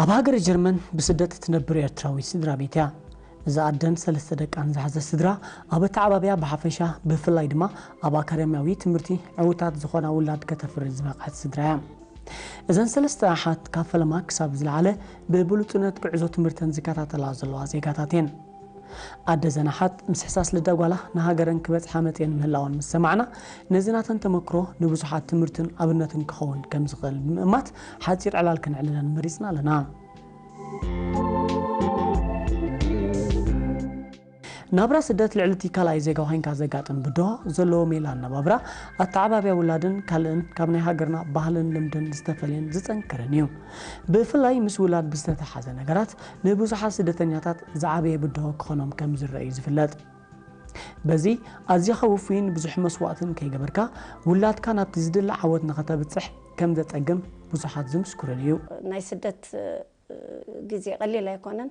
ኣብ ሃገረ ጀርመን ብስደት እትነብር ኤርትራዊት ስድራ ቤት እያ። እዛ ኣደን ሰለስተ ደቃን ዝሓዘት ስድራ፣ ኣብ ኣተዓባብያ ብሓፈሻ፣ ብፍላይ ድማ ኣብ ኣካዳሚያዊ ትምህርቲ ዕዉታት ዝኾና ውላድ ከተፍሪ ዝበቕዐት ስድራ እያ። እዘን ሰለስተ ኣሓት፣ ካብ ፈለማ ክሳብ ዝለዓለ፣ ብብሉጽነት ጉዕዞ ትምህርተን ዝከታተላ ዘለዋ ዜጋታት እየን። ኣደ ዘናሓት ምስ ሕሳስ ልደ ጓላ ንሃገረን ክበጽሓ መጺኤን ምህላወን ምስ ሰማዕና፣ ነዚ ናተን ተመክሮ ንብዙሓት ትምህርትን ኣብነትን ክኸውን ከም ዝኽእል ብምእማት፣ ሓጺር ዕላል ከነዕልለን መሪጽና ኣለና። ናብራ ስደት ልዕሊ እቲ ካልኣይ ዜጋ ኮይንካ ዘጋጥም ብድሆ ዘለዎ ሜላ ኣነባብራ፣ ኣተዓባብያ ውላድን ካልእን ካብ ናይ ሃገርና ባህልን ልምድን ዝተፈልየን ዝጸንከረን እዩ። ብፍላይ ምስ ውላድ ብዝተተሓዘ ነገራት ንብዙሓት ስደተኛታት ዝዓበየ ብድሆ ክኾኖም ከም ዝረአ እዩ ዝፍለጥ። በዚ ኣዚኻ ውፉይን ብዙሕ መስዋእትን ከይገበርካ ውላድካ ናብቲ ዝድለ ዓወት ንኸተብጽሕ ከም ዘጸግም ብዙሓት ዝምስክሩን እዩ። ናይ ስደት ግዜ ቀሊል ኣይኮነን።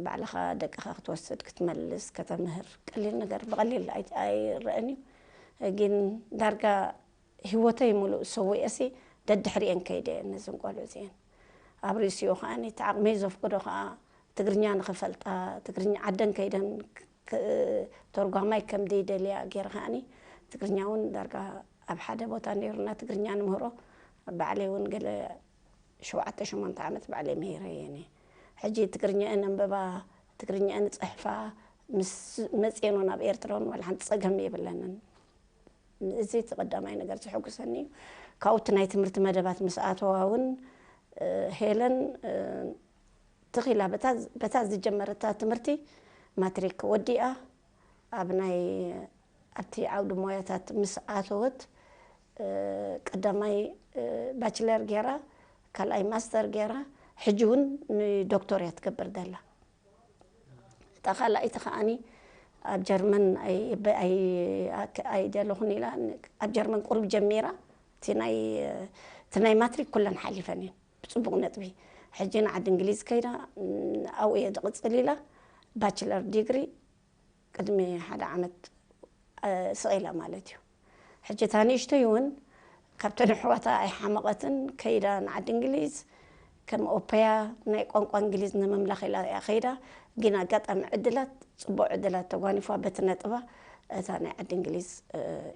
ባዕልኻ ደቅኻ ክትወስድ፣ ክትመልስ፣ ከተምህር ቀሊል ነገር ብቐሊል ኣይ- ኣይረአን እዩ። ግን ዳርጋ ህይወተይ ሙሉእ ሰዊኤሲ ደድሕሪኤን ከይደ እየ ነዘን ቆልዑ እዚኤን። ኣብ ርእሲኡ ከኣ እቲ ዓቕመይ ዘፍቅዶ ከኣ ትግርኛ ንኽፈልጣ፣ ትግርኛ ዓደን ከይደን ክ- ተርጓማይ ከም ዘይደልያ ገይረ ከኣኒ ትግርኛ እውን ዳርጋ ኣብ ሓደ ቦታ ነይሩና ትግርኛ ንምህሮ ባዕለይ እውን ገለ ሸውዓተ ሸሞንተ ዓመት ባዕለይ ምሂረየን እየ። ሕጂ ትግርኛኤን ኣንበባ ትግርኛኤን ጸሕፋ ምስ መጽኤን እውን ኣብ ኤርትራ እውን ዋላ ሓንቲ ጸገም የብለንን። እዚ እቲ ቀዳማይ ነገር ዘሐጉሰኒ እዩ። ካብኡ እቲ ናይ ትምህርቲ መደባት ምስ ኣተዋ እውን ሄለን ትኺላ በታ ዝጀመረታ ትምህርቲ ማትሪክ ወዲኣ ኣብ ናይ ኣብቲ ዓውዲ ሞያታት ምስ ኣተወት ቀዳማይ ባችለር ገይራ ካልኣይ ማስተር ገይራ ሕጂ እውን ንዶክቶር እያ ትገብር ዘላ። እታ ካልኣይቲ ከዓኒ ኣብ ጀርመን ኣይደለኹን ኢላ ኣብ ጀርመን ቁሩብ ጀሚራ እቲ ናይ ማትሪክ ኩለን ሓሊፈን እየን ብፅቡቕ ነጥቢ። ሕጂ ንዓዲ እንግሊዝ ከይዳ ኣብኡ እየ ዝቕፅል ኢላ ባችለር ዲግሪ ቅድሚ ሓደ ዓመት ስቕ ኢላ ማለት እዩ። ሕጂ እታ ንእሽተይ እውን ካብተን ኣሕዋታ ኣይሓመቐትን ከይዳ ንዓዲ እንግሊዝ ከም ኦፐያ ናይ ቋንቋ እንግሊዝ ንምምላኽ ኢላ እያ ከይዳ። ግን ኣጋጣሚ ዕድላት ፅቡቕ ዕድላት ተጓኒፋ በቲ ነጥባ እታ ናይ ዓዲ እንግሊዝ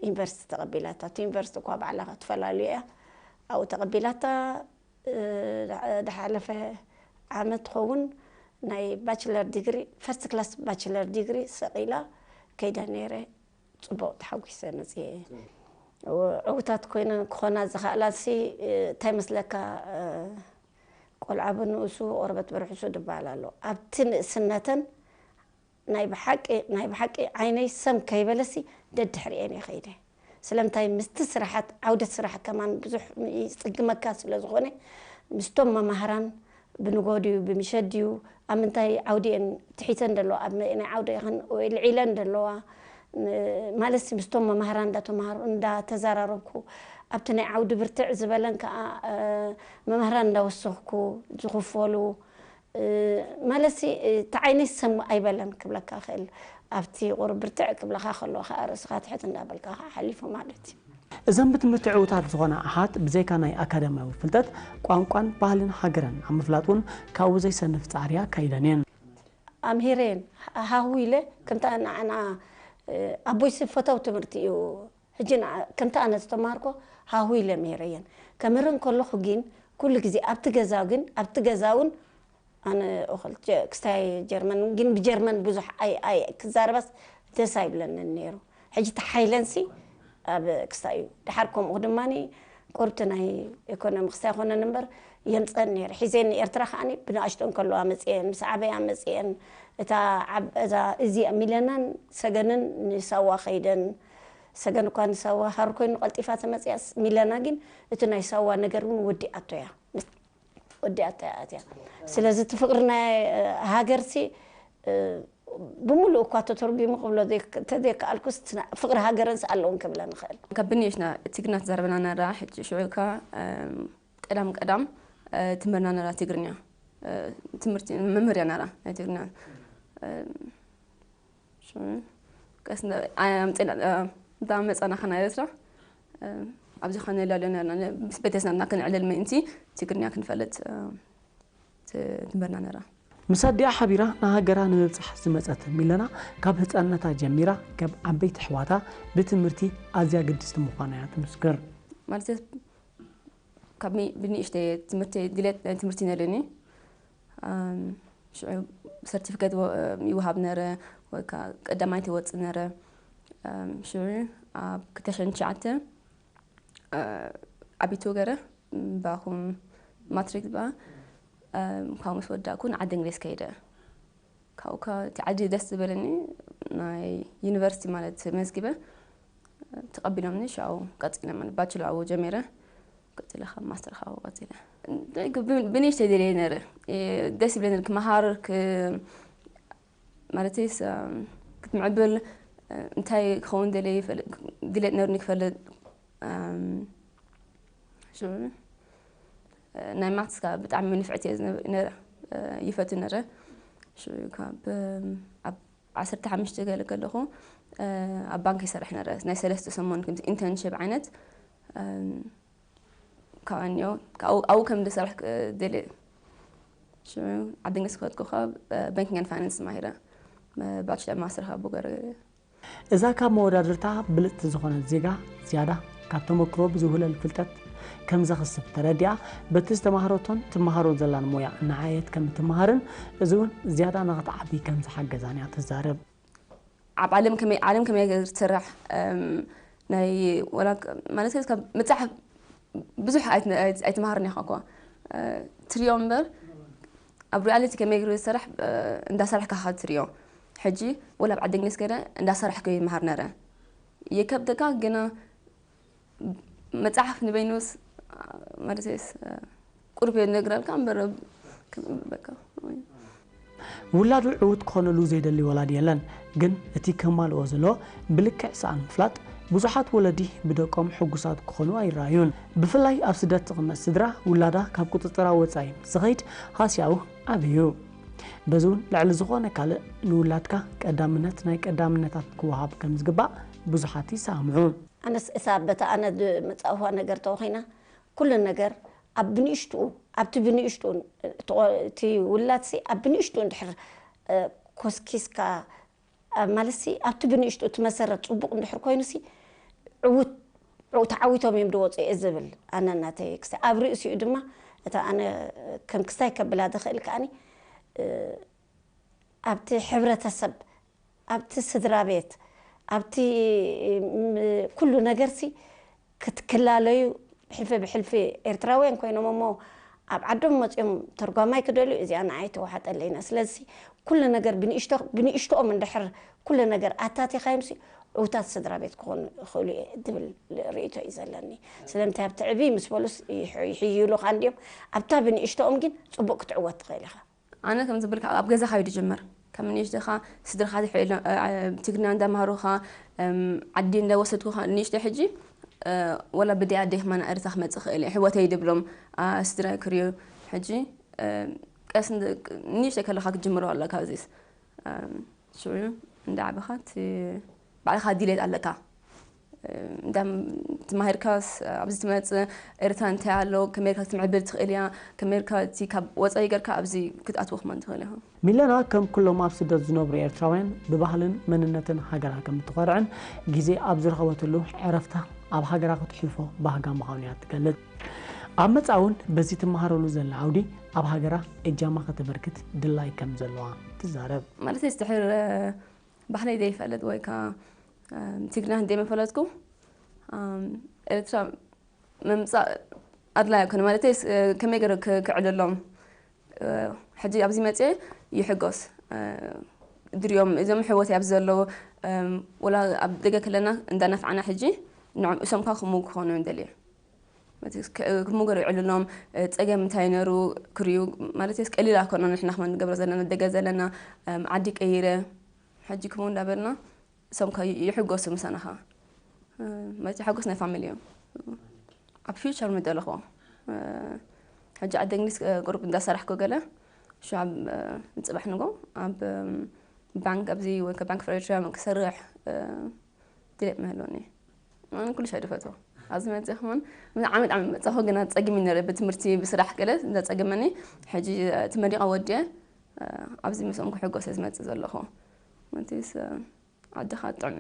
ዩኒቨርሲቲ ተቐቢላታ። እቲ ዩኒቨርሲቲ እኳ ባዕላ ትፈላለዩ እያ ኣብኡ ተቐቢላታ። ዝሓለፈ ዓመት ትኸውን ናይ ባችለር ዲግሪ ፈርስት ክላስ ባችለር ዲግሪ ሰቒላ ከይዳ ነይረ። ፅቡቕ ተሓጒሰ መፅየ። ዕውታት ኮይነን ክኾና ዝኽእላ ሲ እንታይ መስለካ? ቆልዓ ብንኡሱ ቆርበት ብርሕሱ ዝበሃል ኣሎ። ኣብቲ ንእስነተን ናይ ብሓቂ ናይ ብሓቂ ዓይነይ ሰም ከይበለሲ ደድሕሪኤን እየ ከይደ። ስለምንታይ ምስቲ ስራሓት ዓውደት ስራሕ ከማን ብዙሕ ይፅግመካ ስለ ዝኾነ ምስቶም መማህራን ብንጎ ድዩ ብምሸት ድዩ ኣብ ምንታይ ዓውዲ እየን ትሒተን ዘለዋ ኣብ ናይ ዓውዲ ኢኸን ወይ ልዒለን ዘለዋ ማለትሲ ምስቶም መማህራን እንዳተማሃሩ እንዳተዘራረብኩ ኣብቲ ናይ ዓውዲ ብርትዕ ዝበለን ከዓ መማህራን እንዳወሰኽኩ ዝኽፈሉ ማለትሲ እቲ ዓይነይ ሰም ኣይበለን ክብለካ ክእል ኣብቲ ቁሩብ ብርትዕ ክብለካ ከለዋ ከዓ ርእስኻ ትሕት እንዳበልካ ከዓ ሓሊፉ ማለት እዩ። እዘን ብትምህርቲ ዕዉታት ዝኾና ኣሓት ብዘይካ ናይ ኣካዳሚያዊ ፍልጠት ቋንቋን ባህልን ሃገረን ኣብ ምፍላጥ እውን ካብኡ ዘይሰንፍ ፃዕሪ ኣካይደን እየን። ኣምሂረ እየን ሃሁ ኢለ ከምታ ንዓና ኣቦይሲ ፈታው ትምህርቲ እዩ ሕጂ ከምቲ ኣነ ዝተማሃርኮ ሃሁ ኢለ ምሂረየን። ከምህረን ከለኹ ግን ኩሉ ግዜ ኣብቲ ገዛ ግን ኣብቲ ገዛ እውን ኣነ ኦኸል ክስታይ ጀርመን ግን ብጀርመን ብዙሕ ኣይ ኣይ ክዛረባስ ደስ ኣይብለንን ነይሩ። ሕጂ ተሓይለንሲ ኣብ ክስታይ እዩ። ድሓር ከምኡ ድማ ቁርብቲ ናይ ኢኮኖሚ ክስታይ ኣይኮነን እምበር የምፀን ነይረ። ሒዘን ንኤርትራ ከዓኒ ብንኣሽቶ እንከለዋ መፅየን ምስ ዓበያ መፅየን እታ እዛ እዚኣ ሚለናን ሰገንን ንሳዋ ከይደን ሰገን እኳ ንሳዋ ሃር ኮይኑ ቀልጢፋ ተመፅያስ ሚለና ግን እቲ ናይ ሳዋ ነገር እውን ወዲኣቶ እያ ወዲኣቶ እያ ኣትያ ስለዚ እቲ ፍቅሪ ናይ ሃገርሲ ብምሉእ እኳ ተተርጒሙ ክብሎ ተዘይከኣልኩስ ፍቅሪ ሃገረንስ ኣለውን ክብለ ንኽእል ካብ ብንእሽና ትግርና ትዛረበና ነራ ሕጂ ሽዑ እካ ቀዳም ቀዳም ትምህርና ነራ ትግርኛ ትምህርቲ መምህር እያ ነራ ናይ ትግርኛ ቀስ ኣምፅና እንዳ መፃና ከና ኤርትራ ኣብዚ ከነላልዮ ነርና ምስ ቤተሰብና ከነዕልል ምእንቲ ትግርኛ ክንፈልጥ ትምህርና ነራ። ምስ ኣዲኣ ሓቢራ ንሃገራ ንምብጻሕ ዝመጸት ሚለና፣ ካብ ህጻንነታ ጀሚራ ከም ዓበይቲ ኣሕዋታ ብትምህርቲ ኣዝያ ግድስቲ ምዃና እያ ትምስክር። ማለት ካብ ብንእሽተይ ትምህርቲ ድሌት ናይ ትምህርቲ ነለኒ። ሽዑ ሰርቲፊኬት ይወሃብ ነረ፣ ወይ ከዓ ቀዳማይ ትወፅእ ነረ። ሽዑ ኣብ ክልተ ሽሕን ትሽዓተ ዓቢቱ ገረ ባኹም ማትሪክ ባ ካብ ምስ ወዳእኩ ንዓዲ እንግሊዝ ከይደ። ካብኡ እቲ ዓዲ ደስ ዝበለኒ ናይ ዩኒቨርሲቲ ማለት መዝጊበ ተቐቢሎምኒ። ሽዑ ቀፂለ ማለት ባችሎ ኣብኡ ጀሚረ። ቀፂለ ካብ ማስተር ካብኡ ቀፂለ። ብንእሽተይ ደልየ ነረ፣ ደስ ይብለኒ ክመሃር። ማለተይስ ክትምዕብል እንታይ ክኸውን ደልየ ድሌት ነርኒ ክፈልጥ። ሽዑ ናይ ማትስ ከዓ ብጣዕሚ ንፍዕቲ እየ ዝነብ- ነረ፣ ይፈቱ ነረ። ሽዑ ካብ ኣብ ዓሰርተ ሓሙሽተ ገለ ከለኹ ኣብ ባንክ ይሰርሕ ነረ፣ ናይ ሰለስተ ሰሙን ከምዚ ኢንተርንሽፕ ዓይነት። ካብኣኒዮ ኣብኡ ከም ዝሰርሕ ደልየ። ሽዑ ዓዲ እንግሊዝ ክኸድኩ ካብ ባንኪንግ ን ፋይናንስ ተማሂረ፣ ባችለር ማስተር ካብ ገረ። እዛ ካብ መወዳድርታ ብልጽቲ ዝኾነት ዜጋ ዝያዳ ካብ ተመክሮ ብዝውህለል ፍልጠት ከም ዘኽስብ ተረዲኣ፣ በቲ ዝተማህረቶን ትመሃሮ ዘላን ሞያ እናዓየት ከም እትመሃርን እዚ እውን ዝያዳ ንኽትዓቢ ከም ዝሓገዛን እያ ትዛረብ። ኣብ ዓለም ከመይ ዓለም ከመይ ገይር ትሰርሕ ናይ ወላ ማለት ካብ መጽሓፍ ብዙሕ ኣይትመሃርን ኢኻ እኳ ትሪዮ እምበር ኣብ ሪያሊቲ ከመይ ገይሩ ዝሰርሕ እንዳሰራሕካ ኢኻ ትሪዮ። ሕጂ ወላ ኣብ ዓዲ እንግሊዝ ከይደ እንዳሰራሕኩ ይመሃር ነረ። የከብደካ ግና መጽሓፍ ንበይኑስ ማለትስ ቁርብ ነግረልካ እምበር በቃ ውላዱ ዕዉት ክኾነሉ ዘይደሊ ወላዲ የለን። ግን እቲ ከማልኦ ዘለዎ ብልክዕ ሰኣን ምፍላጥ ብዙሓት ወለዲ ብደቆም ሕጉሳት ክኾኑ ኣይረኣዩን። ብፍላይ ኣብ ስደት ትቕመጥ ስድራ ውላዳ ካብ ቁፅፅራ ወፃኢ ምስ ዝኸይድ ሃስያኡ ዓብዩ። በዚ እውን ልዕሊ ዝኾነ ካልእ ንውላድካ ቀዳምነት ናይ ቀዳምነታት ክወሃብ ከም ዝግባእ ብዙሓት ይሰማምዑ። ኣነስ እሳ በታ ኣነ ዝመጻእዋ ነገር ተወኺና ኩሉ ነገር ኣብ ብንእሽትኡ ኣብቲ ብንእሽትኡ እቲ ውላድሲ ኣብ ብንእሽትኡ እንድሕር ኮስኪስካ ማለትሲ ኣብቲ ብንእሽትኡ እቲ መሰረት ፅቡቕ እንድሕር ኮይኑሲ ዕውት ተዓዊቶም እዮም ድወፁ እየ ዝብል ኣነ እናተይ ክስታይ ኣብ ርእሲኡ ድማ እታ ኣነ ከም ክስታይ ከብላ ዝኽእል ከኣኒ ኣብቲ ሕብረተሰብ ኣብቲ ስድራ ቤት ኣብቲ ኩሉ ነገርሲ ክትክላለዩ ብሕልፊ ብሕልፊ ኤርትራውያን ኮይኖም እሞ ኣብ ዓዶም መፅኦም ተርጓማይ ክደልዩ እዚኣ ንዓይ ተዋሓጠለይና ስለዚ ኩሉ ነገር ብንእሽቶኦም እንድሕር ኩሉ ነገር ኣታቲኻዮም ሲ ዕውታት ስድራ ቤት ክኾኑ ይኽእሉ እየ ዝብል ርእቶ እዩ ዘለኒ ስለምንታይ ኣብቲ ዕብይ ምስ በሉስ ይሕይሉኻ እንዲዮም ኣብታ ብንእሽቶኦም ግን ፅቡቅ ክትዕወት ትኽእል ኢኻ ኣነ ከም ዝብልካ ኣብ ገዛኻ እዩ ዝጅምር። ካብ ንእሽተኻ ስድራኻ ትሕይሎ ትግርኛ እንዳምሃሩኻ ዓዲ እንዳወሰድኩኻ ንእሽተ ሕጂ ወላ ብደይ ኣደይ ማና ኤርትራ ክመጽእ ክእል እየ ሕወተይ ድብሎም ስድራይ ክርዩ ሕጂ ቀስ ንእሽተ ከለኻ ክትጅምሮ ኣለካ እዚስ ሽዑ እንዳዓበኻ ባዕልኻ ድሌት ኣለካ እንዳ ተማሂርካስ ኣብዚ ትመጽእ ኤርትራ እንታይ ኣሎ ከመይርካ ክትምዕብል ትኽእል እያ ከመይርካ እቲ ካብ ወፃኢ ገርካ ኣብዚ ክትኣትዎ ክማን ትኽእል ኢኻ ሚለና ከም ኩሎም ኣብ ስደት ዝነብሩ ኤርትራውያን ብባህልን መንነትን ሃገራ ከም እትኾርዕን ግዜ ኣብ ዝረኸበትሉ ዕረፍታ ኣብ ሃገራ ክትሕልፎ ባህጋ ምዃኑ እያ ትገልጽ። ኣብ መጻ እውን በዚ ትመሃረሉ ዘላ ዓውዲ ኣብ ሃገራ እጃማ ከተበርክት ድላይ ከም ዘለዋ ትዛረብ። ማለት ድሕር ባህለይ ዘይፈልጥ ወይ ከዓ ትግርኛ ዘይመፈለጥኩ ኤርትራ ምምፃእ ኣድላይ ኣይኮነ ማለት ከመይ ገይረ ክዕልሎም ሕጂ ኣብዚ መፅአ ይሕጎስ ድሪኦም እዞም ሕወት ኣብዚ ዘለዉ ወላ ኣብ ደገ ከለና እንዳናፍዓና ሕጂ ንዕም እሶም ከዓ ክምኡ ክኾኑ እዮም ደልየ ክምኡ ገይሩ ይዕልሎም ፀገም እንታይ ነሩ ክርዩ ማለት ቀሊል ኣይኮነ ንሕና ክመ ንገብሮ ዘለና ደገ ዘለና ዓዲ ቀይረ ሕጂ ክምኡ እንዳበልና እሶም ከዓ ይሕጎሱ ምሳና ከዓ ማለት ሓጎስ ናይ ፋሚሊ እዮም ኣብ ፊውቸር ምደለኹ ሕጂ ዓዲ እንግሊዝ ቁሩብ እንዳሰራሕኩ ገለ ሽዓ ንፅባሕ ንጎ ኣብ ባንክ ኣብዚ ወይ ባንክ ፍሬድሪያ ክሰርሕ ድሌት ምህልወኒ ኩሉ ሻይ ድፈትዎ ኣብዚ መፅእ ከማን ዓመት ዓመት መፃኹ ግና ፀጊሚ ነረ ብትምህርቲ ብስራሕ ገለ እንዳፀገመኒ ሕጂ ተመሪቐ ወዲየ ኣብዚ ምስኦም ክሕጎሰ ዝመፅእ ዘለኹ መቴስ ዓድኻ ጥዕም